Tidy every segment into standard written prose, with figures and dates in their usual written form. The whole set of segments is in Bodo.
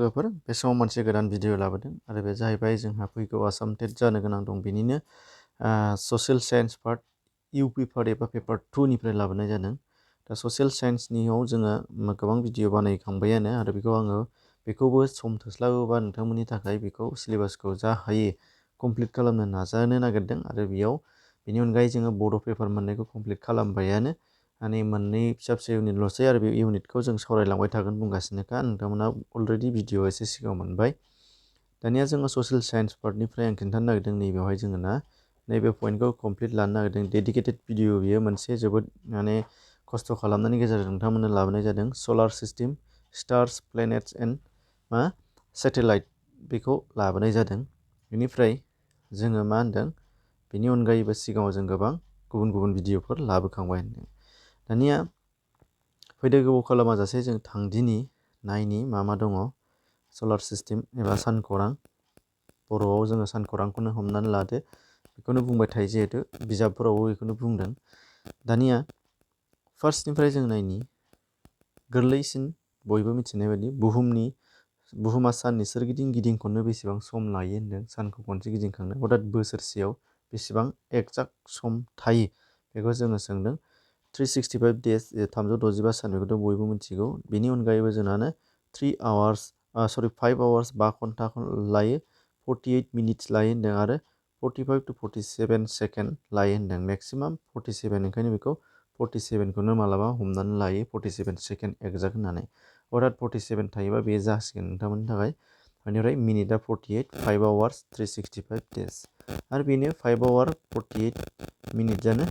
लोगोफोर बे समाव मोनसे गोदान भिडिअ लाबोदों आरो बे जाहैबाय जोंहा फैगौ आसाम टेट जानो गोनां दं बेनिनो ससियेल साइन्स पार्ट इउपि पार्ट एबा पेपार 2 निफ्राय लाबोनाय जादों। दा ससियेल साइन्सनियाव जोङो गोबां भिडिअ बानायखांबायानो आरो बेखौबो सम थोस्लाबोबा नोंथांमोननि थाखाय बेखौ सिलेबासखौ जा हायो कमप्लिट खालामनो नाजानो नागिरदों आरो बेनि अनगायै जोङो बड' पेपार मोननायखौ कमप्लिट खालामबायानो माने मोननै फिसा फिसा इउनिटल'सै आरो बे इउनिटखौ जों सावरायलांबाय थागोन बुंगासिनोखा नोंथांमोना अलरेडि भिडिअ एसे सिगाङाव मोनबाय। दानिया जोङो ससियेल साइन्स पार्टनिफ्राय आं खिन्थानो नागिरदों नैबेवहाय जोङो नैबे पइन्टखौ कमप्लिट लानो नागिरदों। डेडिकेटेड भिडिअ बियो मोनसे जोबोद माने खस्थ' खालामनायनि गेजेरजों नोंथांमोननो लाबोनाय जादों। सलार system, stars, planets and satellite बेखौ लाबोनाय जादों। बेनिफ्राय जोङो मा होनदों बेनि अनगायैबो सिगाङाव जों गोबां गुबुन गुबुन भिडिअफोर लाबोखांबाय होनदों। दानिया फैदो गोबाव खालामाजासे जों थांदिनि नायनि मा दङ सलार सिस्टेम एबा सानखौरां। बर'आव जोङो सानखौरांखौनो हमनानै लादो, बेखौनो बुंबाय थायो जिहेथु बिजाबफोरावबो बेखौनो बुंदों। दानिया फार्स्टनिफ्राय जों नायनि गोरलैसिन बयबो मिथिनाय बायदि बुहुमा साननि सोरगिदिं गिदिंखननो बेसेबां सम लायो होनदों। सानखौ खनसे गिदिंखांनो अर्थात बोसोरसेयाव बेसेबां एक्जाक्ट सम थायो बेखौ जोङो सोंदों। 365 डेज 365 सान बेखौथ' बयबो मिथिगौ। बेनि अनगायैबो जोंनानो 5 आवार्स 5 घन्टा लायो, 48 मिनिट्स लायो होनदों आरो 45 to 47 सेकेन्ड लायो होनदों। मेक्सिमाम 47, ओंखायनो बेखौ 47खौनो मालाबा हमनानै लायो 47 सेकेन्ड एक्जाक्ट होननानै। अर्थात 47 थायोबा बे जासिगोन नोंथांमोननि थाखाय। बेनिफ्राय मिनिटआ 48, 5 आवार्स 365 डेज आरो बेनो 5 आवार 48 मिनिटजानो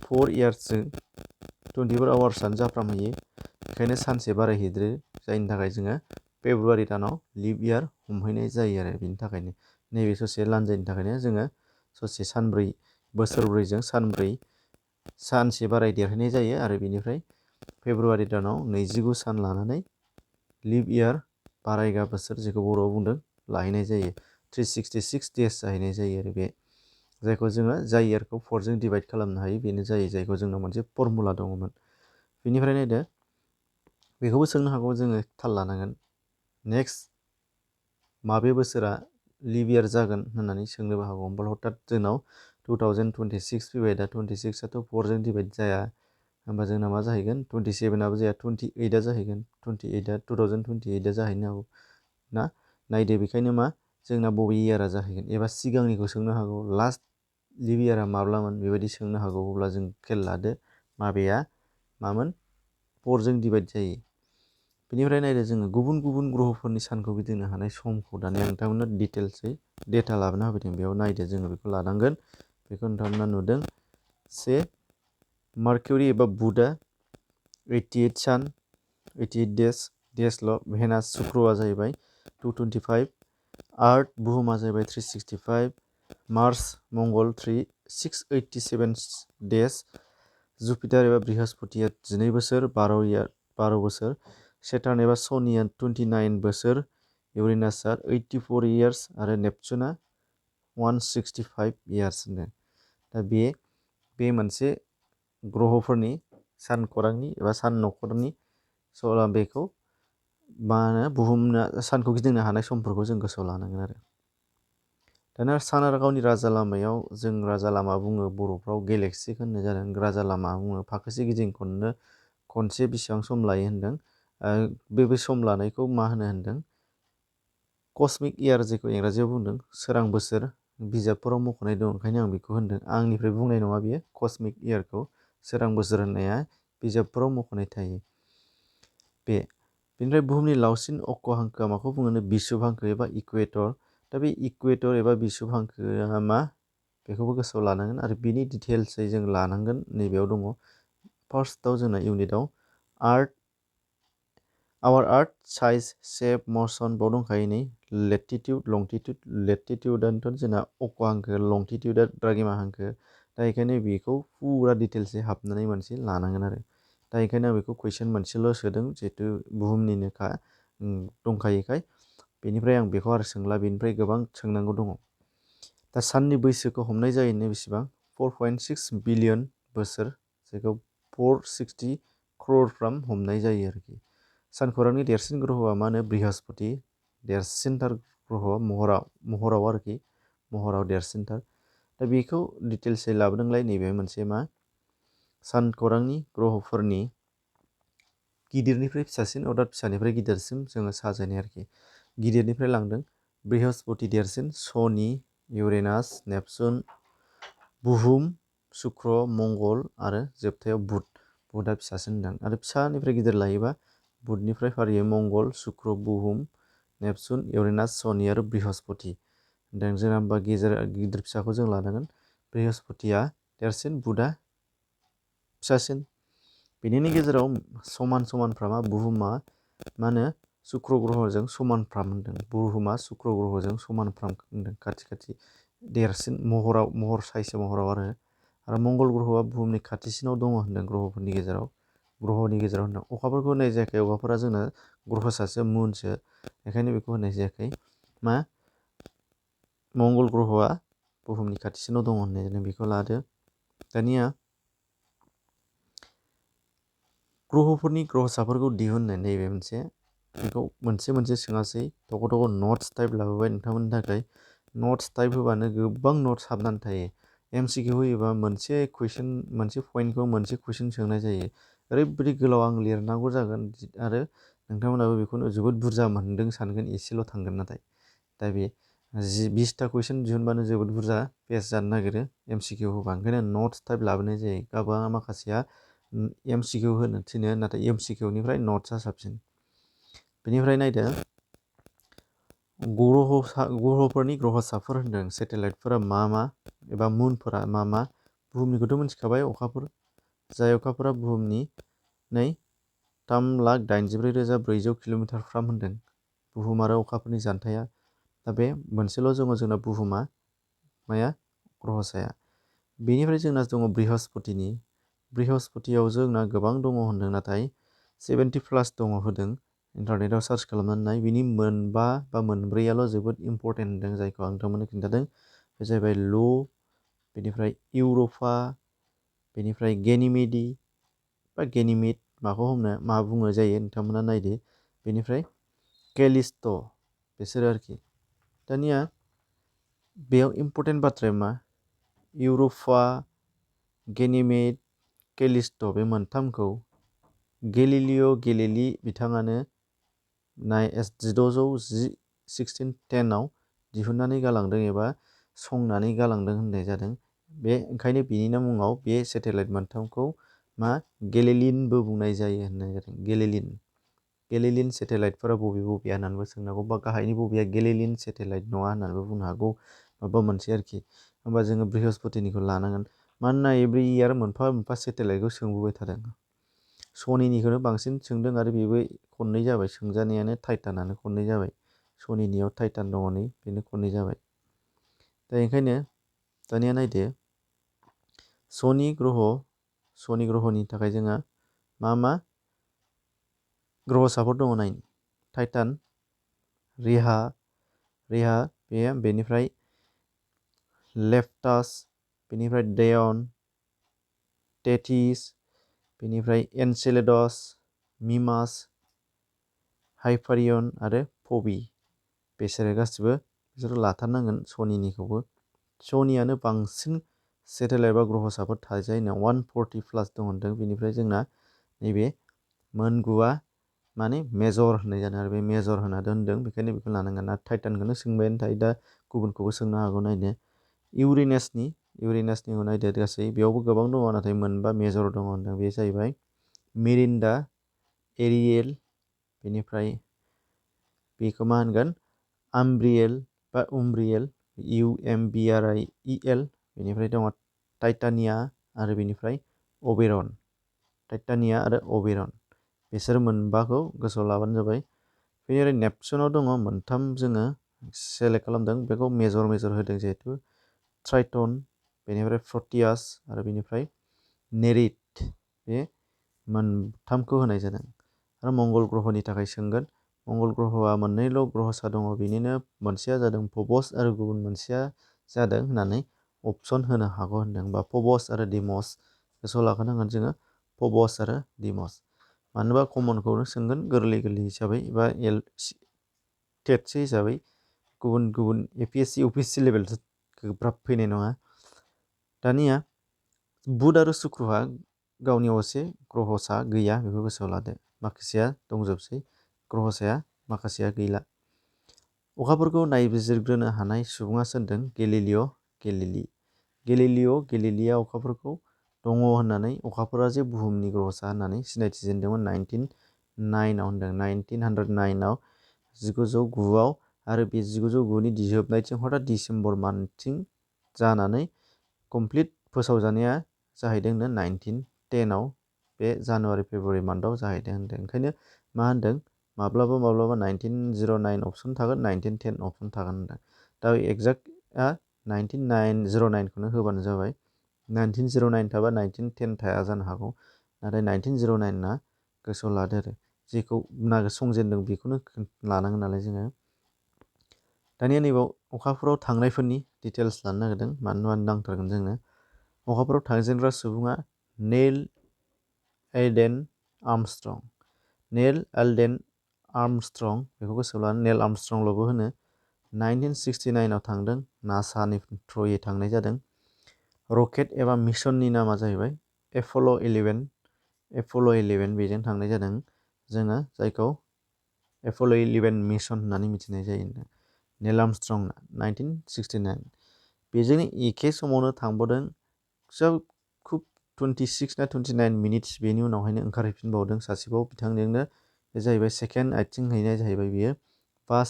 4 इयार्सजों 24 आवार्सआनो जाफ्रामहैयो। ओंखायनो सानसे बारायहैद्रो, जायनि थाखाय जोङो फेब्रुवारि दानाव लिप इयार हमहैनाय जायो आरो बेनि थाखायनो नैबे ससे लान्जायनि थाखायनो जोङो ससे सानब्रै बोसोरब्रैजों सानसे बारायदेरहैनाय जायो आरो बेनिफ्राय फेब्रुवारि दानाव 29 सान लानानै लिप इयार बारायगा बोसोर जेखौ बर'आव बुंदों लाहैनाय जायो। 366 डेज जाहैनाय जायो आरो बे जायखौ जोङो जाय इयारखौ 4जों डिभाइड खालामनो हायो बेनो जायो, जायखौ जोंनाव मोनसे फर्मुला दङमोन। बेनिफ्राय नायदो बेखौबो सोंनो हागौ, जोङो थाल लानांगोन नेक्स्ट माबे बोसोरा लिप इयार जागोन होननानै सोंनोबो हागौ। होमबा हथात जोंनाव 2026 फैबाय, दा 26आथ' 4जों डिभाइड जाया, होमबा जोंना मा जाहैगोन 27आबो जाया 28आ जाहैगोन। 28आ 2028आ जाहैनो हागौ ना। नायदो बेखायनो मा जोंना बबे इयारा जाहैगोन, एबा सिगांनिखौ सोंनो हागौ लास्ट लिप इयारा माब्लामोन बेबायदि सोंनो हागौ। अब्ला जों खेल लादो माबेया मामोन 4जों डिभाइड जायो। बेनिफ्राय नायदो जोङो गुबुन गुबुन ग्रहफोरनि सानखौ गिदिंनो हानाय समखौ दानिया नोंथांमोननो डिटेल्सै डेटा लाबोना होफैदों। बेयाव नायदो जोङो बेखौ लानांगोन। बेखौ नोंथांमोना नुदों से मार्किउरि एबा बुधआ 88 सान 88 डेजल'। भेनास शुक्रआ जाहैबाय 225, आर्थ बुहुमा जाहैबाय 365, मार्स मंगल 687 डेज, जुपिटार एबा बृहस्पतिया 12 बोसोर 12 बोसोर, सेटार्न एबा सनिया 29 बोसोर, इउरेनासआ 84 इयार्स आरो नेपचुनआ 165 इयार्स होनदों। दा बे मोनसे ग्रहफोरनि सानखौरांनि एबा सान नखरनि बेखौ मा होनो बुहुमना सानखौ गिदिंनो हानाय समफोरखौ जों गोसोआव लानांगोन आरो। दाना सान आरो गावनि राजा लामायाव, जों राजा लामा बुङो बर'फ्राव गेलेक्सिखौ होननाय जादों। राजा लामा बुङो फाखोसे गिदिंखननो खनसे बेसेबां सम लायो होनदों। बे सम लानायखौ मा होनदों कस्मिक इयार, जेखौ इंराजियाव बुंदों सोरां बोसोर। बिजाबफोराव मख'नाय दं, ओंखायनो आं बेखौ होनदों। आंनिफ्राय बुंनाय नङा बियो, कस्मिक इयारखौ सोरां बोसोर होननाया बिजाबफोराव मख'नाय थायो। बेनिफ्राय बुहुमनि लावसिन अक्ष' हांखोआ माखौ बुङो, बिषुब हांखो एबा इकुवेटर। दा बे इकुवेटर एबा बिषुब हांखोआ मा बेखौबो गोसोआव लानांगोन आरो बिनि डिटेल्सै जों लानांगोन। नैबेयाव दङ फार्स्टआव जोंना इउनिटआव आवार आर्थ साइज शेप मसन बाव दंखायो नै लेटिटिउड लंटिटिउड। लेटिटिउडआनोथ' जोंना अक्ष' हांखो, लंटिटिउडआ द्राघिमा हांखो। दा बेखायनो बेखौ फुरा डिटेल्सै हाबनानै मोनसे लानांगोन आरो। दा बेखायनो आं बेखौ कुइसन मोनसेल' सोदों, जिहेथु बुहुमनिनोखा दंखायोखाय। बेनिफ्राय आं बेखौ आरो सोंला, बेनिफ्राय गोबां सोंनांगौ दङ। दा साननि बैसोखौ हमनाय जायो बेसेबां 4.6 बिलियन बोसोर, जायखौ 460 क्र'रफ्राम हमनाय जायो आरोखि। सानखौरांनि देरसिन ग्रहआ मा होनो बृहस्पति, देरसिनथार ग्रह महराव आरोखि महराव देरसिनथार। दा बेखौ डिटेल्सै लाबोदोंलाय नैबे मोनसे मा सानखौरांनि ग्रहफोरनि गिदिरनिफ्राय फिसासिन अर्थात फिसानिफ्राय गिदिरसिम जोङो साजायनाय आरोखि। गिदिरनिफ्राय लांदों बृहस्पति देरसिन, शनि, इउरेनास, नेपसुन, बुहुम, शुक्र, मंगल आरो जोबथायाव बुधआ फिसासिन होनदों। आरो फिसानिफ्राय गिदिर लायोबा बुधनिफ्राय फारियै मंगल, शुक्र, बुहुम, नेपसुन, इउरेनास, शनि आरो बृहस्पति होनदों। जोंना होमबा गिदिर फिसाखौ जों लानांगोन। बृहस्पतिया देरसिन, बुधआ फिसासिन। बेनिनो गेजेराव समान समानफ्रा मा बुहुमा मा होनो शुक्र ग्रहजों समानफ्राम होनदों। बुहुमा शुक्र ग्रहजों समानफ्राम होनदों, खाथि खाथि देरसिन महर साइज महराव आरो मंगल ग्रहआ बुहुमनि खाथिसिनाव दङ होनदों ग्रहनि गेजेराव होनदों। अखाफोरखौ होनाय जायाखै, अखाफोरा जोंना ग्रहसासो मुनसो, बेखायनो बेखौ होनाय जायाखै। मा मंगल ग्रहआ बुहुमनि खाथिसिनाव दङ होननाय जादों, बेखौ लादो। दानिया ग्रहफोरनि ग्रहसाफोरखौ दिहुननाय नैबे मोनसे, बेखौ मोनसे मोनसे सोङासै, थख' नट्स टाइप लाबोबाय नोंथांमोननि थाखाय। नट्स टाइप होबानो गोबां नट्स हाबनानै थायो। MCQ होयोबा मोनसे पइन्टखौ मोनसे कुइसन सोंनाय जायो। ओरैबायदि गोलाव आं लिरनांगौ जागोन आरो नोंथांमोनाबो बेखौनो जोबोद बुरजा मोनदों सानगोन, एसेल' थांगोन। नाथाय दा बे 20टा कुइसन दिहुनबानो जोबोद बुरजा पेज जानो नागिरो MCQ होबा, ओंखायनो नट्स टाइप लाबोनाय जायो। गोबां माखासेया MCQ होनो थिनो, नाथाय MCQनिफ्राय नट्सआ साबसिन। बेनिफ्राय नायदो ग्रहफोरनि ग्रहसाफोर होनदों। सेटेलाइटफोरा मा एबा मुनफोरा मा बुहुमनिखौथ' मिथिखाबाय, अखाफोर, जाय अखाफोरा बुहुमनि 3,83,400 किल'मिटारफ्राम होनदों बुहुम आरो अखाफोरनि जानथाया। दा बे मोनसेल' दङ जोंना बुहुमा ग्रहसाया। बेनिफ्राय जोंना दङ बृहस्पतियाव जोंना गोबां दङ होनदों, नाथाय 70+ दङ होदों। इन्टारनेटाव सार्च खालामनानै नाय, बिनि 4 बा 4याल' जोबोद इम्परटेन्ट होनदों, जायखौ आं नोंथांमोननो खिन्थादों। बे जाहैबाय बेनिफ्राय इउर'पा, बेनिफ्राय गेनिमेड मा बुङो जायो नोंथांमोना नायदो। बेनिफ्राय केलिस्ट, बिसोरो आरोखि। दानिया बेयाव इम्परटेन्ट बाथ्राया मा, इउर'पा, गेनिमेड, केलिस्ट, बे मोनथामखौ गेलिलि बिथाङानो 1610आव दिहुननानै गालांदों एबा संनानै गालांदों होननाय जादों। ओंखायनो बेनिनो मुङाव बे सेटेलाइट मोनथामखौ गेलिलिनबो बुंनाय जायो होननाय जादों। गेलिलिन सेटेलाइटफोरा बबेया होननानैबो सोंनांगौ, बा गाहायनि बबेया गेलिलिन सेटेलाइट नङा होननानैबो बुंनो हागौ, माबा मोनसे आरोखि। होमबा जोङो बृहस्पतिनिखौ लानांगोन, मानोना एभ्रि इयार मोनफा मोनफा सेटेलाइटखौ सोंबोबाय थादों। शनिनिखौनो बांसिन सोंदों आरो बेबो खननै जाबाय सोंजानायानो, टाइटानानो खननै जाबाय। शनिनियाव टाइटान दङ नै, बेनो खननै जाबाय। दा ओंखायनो दानिया नायदो शनि ग्रहनि थाखाय जोंहा मा ग्रहसाफोर दङ नाय, टाइटान, रिहा, बेनिफ्राय लेप्टास, बेनिफ्राय डेयन, टेथिस, बेनिफ्राय एनसेलेडस, मिमास, हाइपारियन आरो फबि। बिसोरो गासिबो लाथारनांगोन शनिनिखौबो। शनियानो बांसिन सेटेलाइट बा ग्रहसाफोर थाजायना 140+ दं होनदों। बेनिफ्राय जोंना नैबे मोनगुआ मेजर होननाय जादों आरो बे मेजर होना दोनदों, बेखायनो बेखौ लानांगोन। आरो टाइटानखौनो सोंबायानो थायो, दा गुबुनखौबो सोंनो हागौ। नायदो इउरेनासनिखौ नायदो, गासै बेयावबो गोबां दङ, नाथाय 4 मेजर दङ होनदों। बे जाहैबाय मिरिन्डा, एरियेल, बेनिफ्राय बेखौ मा होनगोन उम्ब्रियेल, UMBRIEL, बेनिफ्राय दङ टाइटानिया आरो बेनिफ्राय अबेरन। बिसोर 4खौ गोसोआव लाबानो जाबाय। बेनिफ्राय नेपसुनाव दङ 3 जोङो सेलेक्ट खालामदों, बेखौ मेजर होदों जिहेथु, ट्राइटन, बेनिफ्राय प्रटियास आरो बेनिफ्राय नेरिड, बे 3खौ होनाय जादों। आरो मंगल ग्रहनि थाखाय सोंगोन। मंगल ग्रहआ 2ल' ग्रहसा दङ, बेनिनो मोनसेया जादों फबस आरो गुबुन मोनसेया जादों होननानै अपसन होनो हागौ होनदों। बा फबस आरो डिमस, गोसोआव लाखानांगोन जोङो फबस आरो डिमस। मानोबा कमनखौनो सोंगोन गोरलै हिसाबै, बा टेटसो हिसाबै गुबुन गुबुन APSC UPSC लेभेल गोब्राब फैनाय नङा। दानिया बुध आरो शुक्रहा गावनि असे ग्रहसा गैया बेखौ गोसोआव लादो। माखासेया दंजोबसै, ग्रहसाया माखासेया गैला। अखाफोरखौ नायबिजिरग्रोनो हानाय सुबुङा सोरदों? गेलिलिअ गेलिलि। गेलिलिया अखाफोरखौ दङ होननानै, अखाफोरा जे बुहुमनि ग्रहसा होननानै सिनायथि जेनदोंमोन 1909 होनदों। 1909 1909 आरो बे 1909नि जोबनायथिं हथात डिसेम्बर मान्थथिं जानानै कमप्लिट फोसावजानाया जाहैदोंनो 1910 बे जानुवारि फेब्रुवारि मान्थआव जाहैदों होनदों। ओंखायनो मा होनदों? माब्लाबा 1909 अपसन थागोन, 1910 अपसन थागोन होनदों। दा एक्जाक्टआ 1909 खौनो होबानो जाबाय। 1909 थाबा 1910 थाया जानो हागौ, नाथाय 1909 गोसोआव लादो आरो। जेखौ संजेनदों बेखौनो लानांगोन नालाय जोङो। दानिया नैबाव अखाफोराव थांनायफोरनि डिटेल्स लानो नागिरदों, मानो नांथारगोन जोंनो। अखाफोराव थांजेनग्रा सुबुङा नेल एल्डेन आर्मस्ट्रं। नेल एल्डेन आर्मस्ट्रं, बेखौ गोसोआव लानो, नेल आर्मस्ट्रंल'बो होनो। 1969 थांदों, नासानि थ्रुयै थांनाय जादों। रकेट एबा मिशननि नामा जाहैबाय एप'ल' 11 बेजों थांनाय जादों। जोङो जायखौ एप'ल' 11 मिशन होननानै मिथिनाय जायो। नेल आर्मस्ट्रंना 1969। बेजोंनो एखे समावनो थांबावदों, खुब 26 ना 29 मिनिट्स बेनि उनावहायनो ओंखारहैफिनबावदों सासेबाव बिथांजोंनो। बे जाहैबाय सेकेन्ड आथिं हैनाय जाहैबाय बियो बाज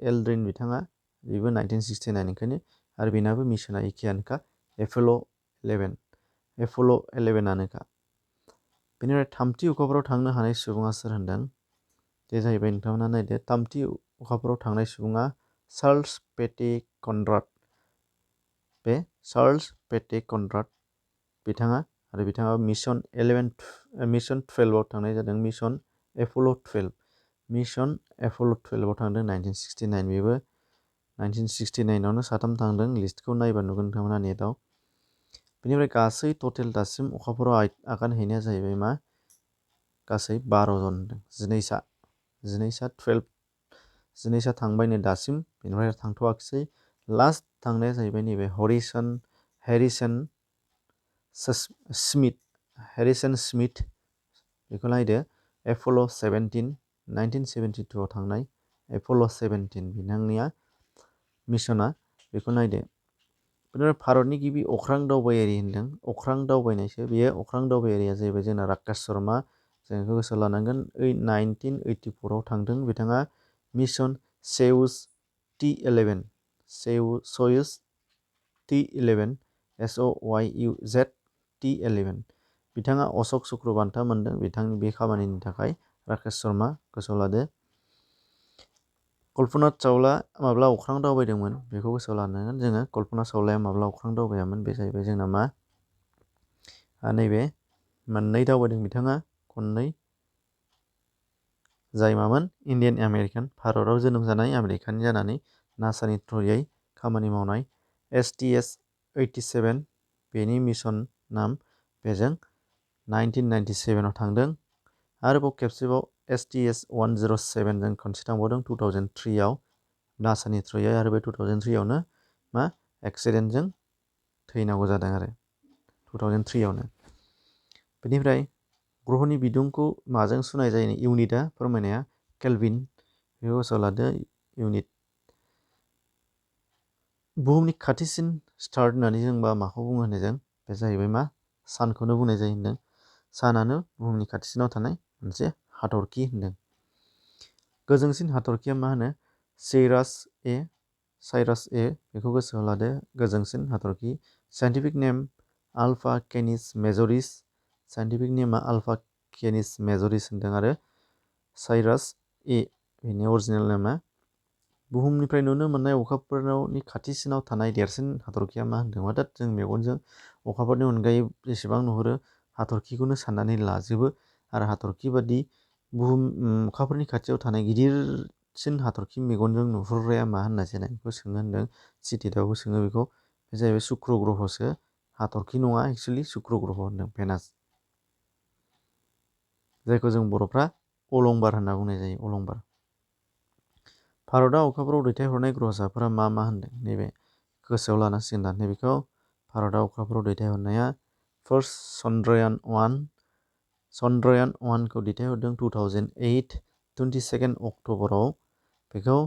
एल्ड्रिन बिथाङा, बेबो 1969। ओंखायनो आरो बेनाबो मिशना एखेयानोखा, एप'ल' 11आनोखा। बेनिफ्राय थामथि अखाफोराव थांनो हानाय सुबुङा सोर होनदों? बे जाहैबाय, नोंथांमोना नायदो, थामथि अखाफोराव थांनाय सुबुङा चार्ल्स पेटे कनराड। बे चार्ल्स पेटे कनराड बिथाङा, आरो बिथाङा मिशन 12आव थांनाय जादों। मिशन एप'ल' 12 आव थांदों 1969। बेबो 1969आवनो साथाम थांदों। लिस्टखौ नायबा नुगोन नोंथांमोना नेटआव। बेनिफ्राय गासै टटेल दासिम अखाफोराव आगान हैनाया जाहैबाय मा? गासै 12 जन होनदों। 12सा थांबायनो दासिम, बेनिफ्राय थांथ'वाखिसै। लास्ट थांनाया जाहैबाय नैबे हेरिसन स्मिथ। बेखौ नायदो, एप'ल' 17 1972आव थांनाय एप'ल' 17 बिथांनिया मिशना, बेखौ नायदो। बेनिफ्राय भारतनि गिबि अख्रां दावबायारि होनदों, अख्रां दावबायनायसो बेयो। अख्रां दावबायारिया जाहैबाय जोंना राकेश शर्मा। जों बेखौ गोसोआव लानांगोन। 1984आव थांदों बिथाङा। Mission Soyuz T11 SOYUZ T11। बिथाङा अशक चक्र बान्था मोनदों बिथांनि बे खामानिनि थाखाय। राकेश शर्मा, गोसोआव लादो। कल्पना चावला माब्ला अख्रां दावबायदोंमोन बेखौ गोसोआव लानांगोन जोङो। कल्पना चावलाया माब्ला अख्रां दावबायामोन? बे जाहैबाय जोंना मा? नैबे मोननै दावबायदों बिथाङा, खननै। जाय मामोन? इण्डियान आमेरिकान, भारताव जोनोम जानाय आमेरिकानि जानानै नासानि थ्रुयै खामानि मावनाय। STS-87 बेनि मिशन नाम, बेजों 1997आव थांदों। आरोबाव खेबसेबाव STS-107 जों खनसे थांबावदों 2003आव नासानि थ्रुयै। आरो बे 2003आवनो मा? एक्सिडेन्टजों थैनांगौ जादों आरो 2003आवनो। बेनिफ्राय ग्रहनि बिदुंखौ माजों सुनाय जायो? इउनिटआ फोरमायनाया केल्भिन, बेखौ गोसोआव लादो। इउनिट। बुहुमनि खाथिसिन स्टार होननानै जोंबा माखौ बुङो होनो जों? बे जाहैबाय मा? सानखौनो बुंनाय जायो होनदों। सानानो बुहुमनि खाथिसिनाव थानाय मोनसे हाथरखि होनदों। गोजोंसिन हाथरखिया मा होनो? साइरास ए, बेखौ गोसोआव लादो। गोजोंसिन हाथरखि। साइन्टिफिक नेम आल्फा केनिस मेजरिस। साइन्टिफिक नेमा आल्फा केनिस मेजरिस होनदों। आरो साइरास ए, बेनि अरिजिनेल नेमा। बुहुमनिफ्राय नुनो मोननाय अखाफोरनि खाथिसिनाव थानाय देरसिन हाथरखिया मा होनदों? अर्थात जों मेगनजों अखाफोरनि अनगायै जेसेबां नुहुरो हाथरखिखौनो साननानै लाजोबो। आरो हाथरखि बादि अखाफोरनि खाथियाव थानाय गिदिरसिन हाथरखि मेगनजों नुहुरग्राया मा होनना जेने बेखौ सोङो होनदों। सिटेटआवबो सोङो बेखौ। बे जाहैबाय शुक्र ग्रहसो, हाथरखि नङा एक्सुवेलि, शुक्र ग्रह होनदों, भेनास। जायखौ जों बर'फ्रा अलंबार होनना बुंनाय जायो, अलंबार। भारतआ अखाफोराव दैथायहरनाय ग्रहसाफोरा मा मा होनदों नैबे गोसोआव लानांसिगोन दा नैबेखौ भारतआ अखाफोराव दैथायहरनाया फार्स्ट चन्द्रयान 1 खौ दैथायहरदों 2008 22 अक्ट'बराव बेखौ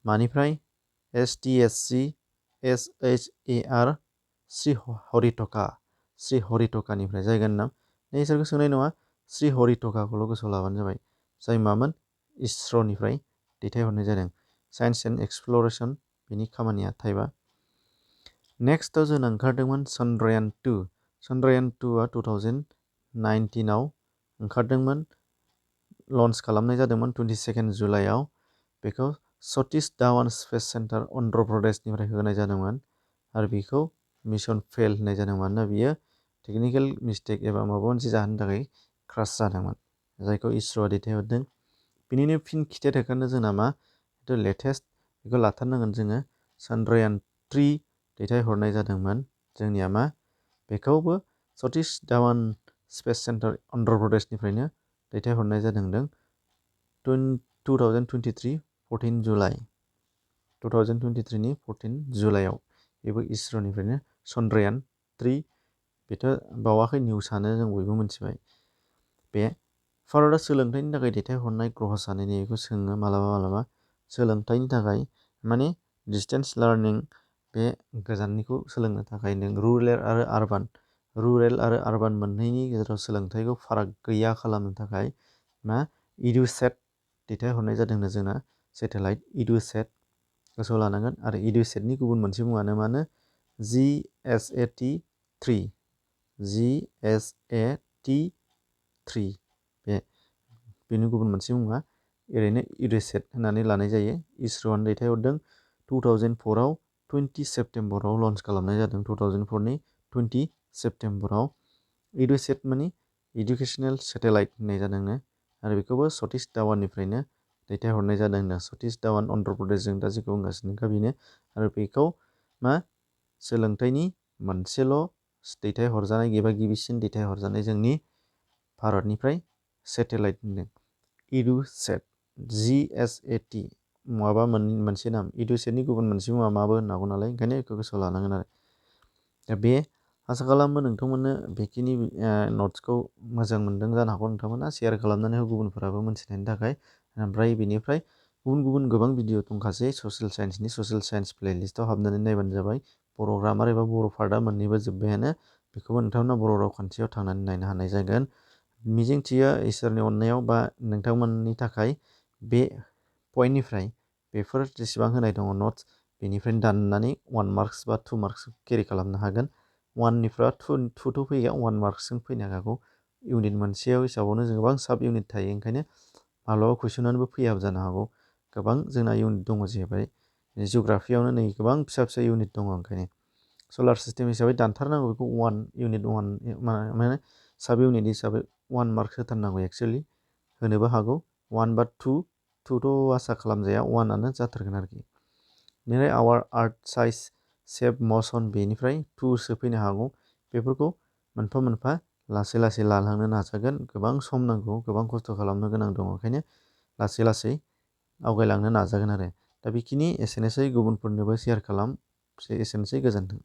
मानिफ्राय STSC SHAR श्रीहरितकानिफ्राय जायगानि नाम इसोरखौ सोंनाय नङा श्रीहरितकाखौल' गोसोआव लाबानो जाबाय जाय मामोन ISROनिफ्राय दैथायहरनाय जादों साइन्स एन्ड एक्सप्लरेसन बेनि खामानिया थाइबा नेक्स्टआव जोंना ओंखारदोंमोन चन्द्रयान 2 चन्द्रयान 2आ 2019आव ओंखारदोंमोन लन्च खालामनाय जादोंमोन 22 जुलाइआव बेखौ सतीश धावन स्पेस सेन्टार अन्ध्र प्रदेशनिफ्राय होनाय जादोंमोन आरो बेखौ मिशन फेल होनाय जादों मानोना बियो टेकनिकेल मिस्टेक एबा माबा मोनसे जाहोननि थाखाय क्रास जादोंमोन जायखौ ISROआ दैथायहरदों बिनिनो फिन खिथेर होखानो जोंना मा लेटेस्ट बेखौ लाथारनांगोन जोङो चन्द्रयान 3 दैथायहरनाय जादोंमोन जोंनिया मा बेखौबो सतीश धावन स्पेस सेन्टार अन्ध्र प्रदेशनिफ्रायनो दैथायहरनाय जादों 2023 14 जुलाइ 2023 नि 14 जुलाइआव बेबो ISROनिफ्रायनो चन्द्रयान 3 बेथ' बावाखै निउसानो जों बयबो मिथिबाय बे भारतआ सोलोंथाइनि थाखाय दैथायहरनाय ग्रहसानि बेखौ सोङो मालाबा सोलोंथाइनि थाखाय माने डिसटेन्स लार्निं बे गोजाननिखौ सोलोंनो थाखाय नों रुरेल आरो आरबान मोननैनि गेजेराव सोलोंथाइखौ फाराग गैया खालामनो थाखाय मा इडुसेट दैथायहरनाय जादोंनो जोंना सेटेलाइट इडुसेट गोसोआव लानांगोन आरो इडुसेटनि गुबुन मोनसे मुङानो मानो GSAT3 बेनि गुबुन मोनसे मुङा ओरैनो इडुसेट होननानै लानाय जायो ISROआनो दैथायहरदों 2004आव 20 सेप्तेम्बराव लन्च खालामनाय जादों 2004नि 20 सेप्तेम्बराव इडुसेट माने इडुकेसनेल सेटेलाइट होननाय जादोंनो आरो बेखौबो सतीश धावाननिफ्रायनो दैथायहरनाय जादों सतीश धावान अन्ध्र प्रदेशजों दा जेखौ बुंगासिनो बेनो आरो बेखौ मा सोलोंथाइनि मोनसेल' दैथायहरजानाय एबा गिबिसिन दैथायहरजानाय जोंनि भारतनिफ्राय सेटेलाइट होनदों इडुसेट GSAT माबा मोनसे नाम इडुसेटनि गुबुन मोनसे मुङा माबो होननो हागौ नालाय ओंखायनो बेखौ गोसोआव लानांगोन आरो दा बे आसा खालामो नोंथांमोननो बेखिनि नट्सखौ मोजां मोनदों जानो हागौ नोंथांमोना शेयार खालामनानै गुबुनफोराबो मोनथिनायनि थाखाय ओमफ्राय बेनिफ्राय गुबुन गोबां भिडिअ दंखासै ससियेल साइन्स प्लेलिस्टआव हाबनानै नायबानो जाबाय बर' ग्रामार एबा बर' पार्टआ मोननैबो जोब्बायानो बेखौबो नोंथांमोना बर' रावखान्थियाव थांनानै नायनो हानाय जागोन मिजिंथियो इसोरनि अननायाव बा नोंथांमोननि थाखाय बे पइन्टनिफ्राय बेफोर जेसेबां होनाय दङ नट्स बेनिफ्रायनो दाननानै 1 मार्क्स बा 2 मार्क्स केरि खालामनो हागोन 1निफ्राय 2 फैया 1 मार्क्सजों फैनो हागौ इउनिट मोनसेयाव हिसाबावनो जों गोबां साब इउनिट थायो ओंखायनो माब्लाबा कुइसनानोबो फैयाबो जानो हागौ गोबां जोंना इउनिट दङ जाहैबाय जिअ'ग्राफियावनो नै गोबां फिसा इउनिट दङ ओंखायनो सलार सिस्टेम हिसाबै दानथारनांगौ बेखौ 1 इउनिट 1 माने साब इउनिट हिसाबै 1 मार्क्स होथारनांगौ एक्सुवेलि होनोबो हागौ 1 बा 2थ' आसा खालामजाया 1आनो जाथारगोन आरोखि बेनिफ्राय आवार आर्थ साइज सेप मसन बेनिफ्राय 2सो फैनो हागौ बेफोरखौ मोनफा मोनफा लासै लालांनो नाजागोन गोबां सम नांगौ गोबां खस्थ' खालामनो गोनां दङ ओंखायनो लासै आवगायलांनो नाजागोन आरो दा बेखिनि एसेनोसै गुबुनफोरनोबो शेयार खालाम एसेनोसै गोजोन्थों